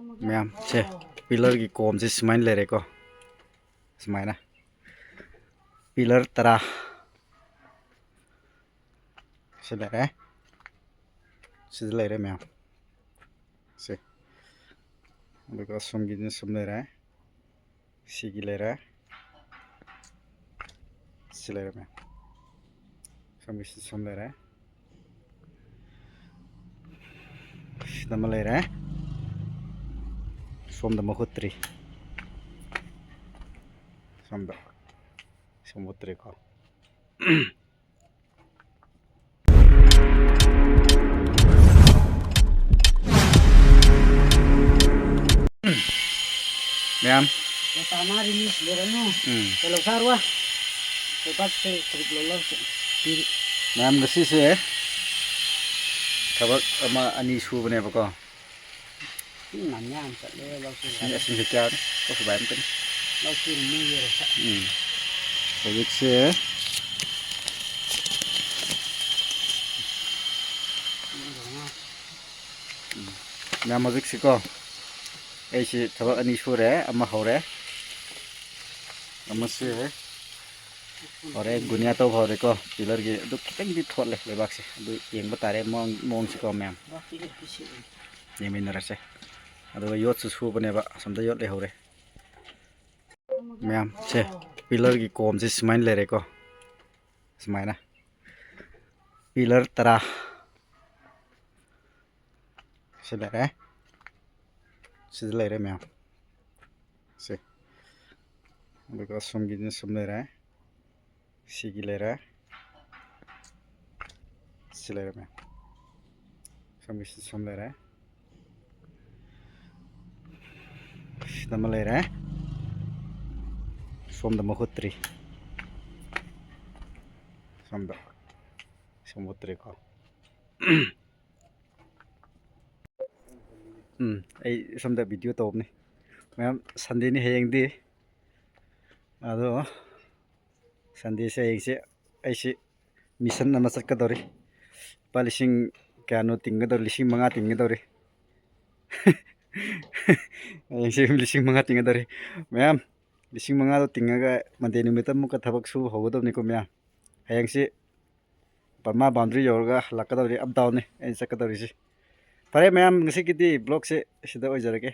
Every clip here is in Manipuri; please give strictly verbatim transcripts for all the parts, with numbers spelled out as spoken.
ꯃꯌꯥꯝ, ꯁꯦ, ꯄꯤꯂꯔꯒꯤ ꯀꯣꯝꯁꯦ ꯁꯨꯃꯥꯏꯅ ꯂꯩꯔꯦꯀꯣ꯫ ꯁꯨꯃꯥꯏꯅ ꯄꯤꯂꯔ ꯇꯔꯥ ꯁꯤ ꯂꯩꯔꯦ꯫ ꯁꯤꯗ ꯂꯩꯔꯦ ꯃꯌꯥꯝ꯫ ꯁꯦ꯫ ꯑꯗꯨꯒ ꯁꯣꯝꯒꯤꯗꯨꯅ ꯁꯨꯝ ꯂꯩꯔꯦ꯫ ꯁꯤꯒꯤ ꯂꯩꯔꯦ꯫ ꯁꯤ ꯂꯩꯔꯦ ꯃꯌꯥꯝ꯫ ꯁꯣꯝꯒꯤ ꯁꯤ ꯁꯨꯝ ꯂꯩꯔꯦ꯫ ꯁꯤꯗ ꯑꯃ ꯂꯩꯔꯦ꯫ ꯁꯣꯝꯗ ꯃꯍꯨꯠꯇ꯭ꯔꯤ꯫ ꯁꯣꯝꯗ꯫ ꯁꯣꯝ ꯃꯍꯨꯠꯇ꯭ꯔꯤꯀꯣ꯫ ꯃꯌꯥꯝ꯫ ꯇꯥꯅꯔꯤꯅꯤ, ꯂꯩꯔꯅꯨ꯫ ꯎꯝ꯫ ꯀꯩ ꯂꯧꯁꯥꯔꯨ? ꯂꯩꯕꯥꯛꯁꯦ ꯈꯖꯤꯛ ꯂꯧꯂꯧꯁꯦ꯫ ꯃꯌꯥꯝ, ꯉꯁꯤꯁꯦ ꯊꯕꯛ ꯑꯃ ꯑꯅꯤ ꯁꯨꯕꯅꯦꯕꯀꯣ꯫ ꯏꯁꯤꯡ ꯌꯥꯝ ꯌꯥꯝ ꯆꯠꯂꯦ ꯂꯧꯁꯤ꯫ ꯏꯁꯤꯡ, ꯏꯁꯤꯡꯁꯦ ꯀꯌꯥ ꯂꯧꯁꯤ ꯚꯥꯏ ꯑꯝꯇꯅꯤ꯫ ꯂꯧꯁꯤ ꯃꯤ ꯌꯦꯡꯉꯁꯦ꯫ ꯎꯝ꯫ ꯍꯧꯖꯤꯛꯁꯦ ꯃꯌꯥꯝ, ꯍꯧꯖꯤꯛꯁꯤꯀꯣ, ꯑꯩꯁꯤ ꯊꯕꯛ ꯑꯅꯤ ꯁꯨꯔꯦ, ꯑꯃ ꯍꯧꯔꯦ, ꯑꯃꯁꯦ ꯍꯧꯔꯦ, ꯒꯨꯅꯤꯌꯥ ꯇꯧꯕ ꯍꯧꯔꯦꯀꯣ꯫ ꯄꯤꯂꯔꯒꯤ ꯑꯗꯨ ꯈꯤꯇꯪꯗꯤ ꯊꯣꯠꯂꯦ ꯂꯩꯕꯥꯛꯁꯦ, ꯑꯗꯨ ꯌꯦꯡꯕ ꯇꯥꯔꯦ ꯃꯑꯣꯡ, ꯃꯑꯣꯡꯁꯤꯀꯣ ꯃꯌꯥꯝ, ꯌꯦꯡꯃꯤꯟꯅꯔꯁꯦ꯫ ꯑꯗꯨꯒ ꯌꯣꯠꯁꯨ ꯁꯨꯕꯅꯦꯕ, ꯑꯁꯣꯝꯗ ꯌꯣꯠ ꯂꯩꯍꯧꯔꯦ꯫ ꯃꯌꯥꯝ, ꯁꯦ, ꯄꯤꯂꯔꯒꯤ ꯀꯣꯝꯁꯦ ꯁꯨꯃꯥꯏꯅ ꯂꯩꯔꯦꯀꯣ꯫ ꯁꯨꯃꯥꯏꯅ ꯄꯤꯂꯔ ꯇꯔꯥ ꯁꯤ ꯂꯩꯔꯦ꯫ ꯁꯤꯗ ꯂꯩꯔꯦ ꯃꯌꯥꯝ꯫ ꯁꯦ꯫ ꯑꯗꯨꯒ ꯁꯣꯝꯒꯤꯗꯨꯅ ꯁꯨꯝ ꯂꯩꯔꯦ꯫ ꯁꯤꯒꯤ ꯂꯩꯔꯦ꯫ ꯁꯤ ꯂꯩꯔꯦ ꯃꯌꯥꯝ꯫ ꯁꯣꯝꯒꯤ ꯁꯤ ꯁꯨꯝ ꯂꯩꯔꯦ꯫ ꯁꯤꯗ ꯑꯃ ꯂꯩꯔꯦ꯫ ꯁꯣꯝꯗ ꯃꯍꯨꯠꯇ꯭ꯔꯤ꯫ ꯁꯣꯝꯗ꯫ ꯁꯣꯝ ꯃꯍꯨꯠꯇ꯭ꯔꯤꯀꯣ꯫ ꯎꯝ, ꯑꯩ ꯁꯣꯝꯗ ꯚꯤꯗꯤꯑꯣ ꯇꯧꯕꯅꯤ꯫ ꯃꯌꯥꯝ, ꯁꯟꯗꯦꯅꯤ ꯍꯌꯦꯡꯗꯤ꯫ ꯑꯗꯣ ꯁꯟꯗꯦꯁꯦ ꯍꯌꯦꯡꯁꯦ ꯑꯩꯁꯤ ꯃꯤꯁꯟ ꯑꯃ ꯆꯠꯀꯗꯧꯔꯤ꯫ ꯂꯨꯄꯥ ꯂꯤꯁꯤꯡ ꯀꯌꯥꯅꯣ ꯇꯤꯡꯒꯗꯧꯔꯤ, ꯂꯤꯁꯤꯡ ꯃꯉꯥ ꯇꯤꯡꯒꯗꯧꯔꯤ꯫ ꯍꯌꯦꯡꯁꯦ ꯂꯤꯁꯤꯡ ꯃꯉꯥ ꯇꯤꯡꯒꯗꯧꯔꯤ꯫ ꯃꯌꯥꯝ, ꯂꯤꯁꯤꯡ ꯃꯉꯥꯗꯣ ꯇꯤꯡꯉꯒ ꯃꯟꯗꯦ ꯅꯨꯃꯤꯠꯇ ꯑꯃꯨꯛꯀ ꯊꯕꯛ ꯁꯨꯕ ꯍꯧꯒꯗꯕꯅꯤꯀꯣ ꯃꯌꯥꯝ꯫ ꯍꯌꯦꯡꯁꯤ ꯕꯔꯃꯥ ꯕꯥꯎꯟꯗ꯭ꯔꯤ ꯌꯧꯔꯒ ꯍꯜꯂꯛꯀꯗꯧꯔꯤ, ꯑꯞ ꯗꯥꯎꯟꯅꯤ ꯑꯩꯅ ꯆꯠꯀꯗꯧꯔꯤꯁꯤ꯫ ꯐꯔꯦ ꯃꯌꯥꯝ, ꯉꯁꯤꯒꯤꯗꯤ ꯕ꯭ꯂꯣꯛꯁꯦ ꯁꯤꯗ ꯑꯣꯏꯖꯔꯒꯦ꯫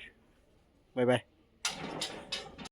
ꯕꯥꯏ ꯕꯥꯏ꯫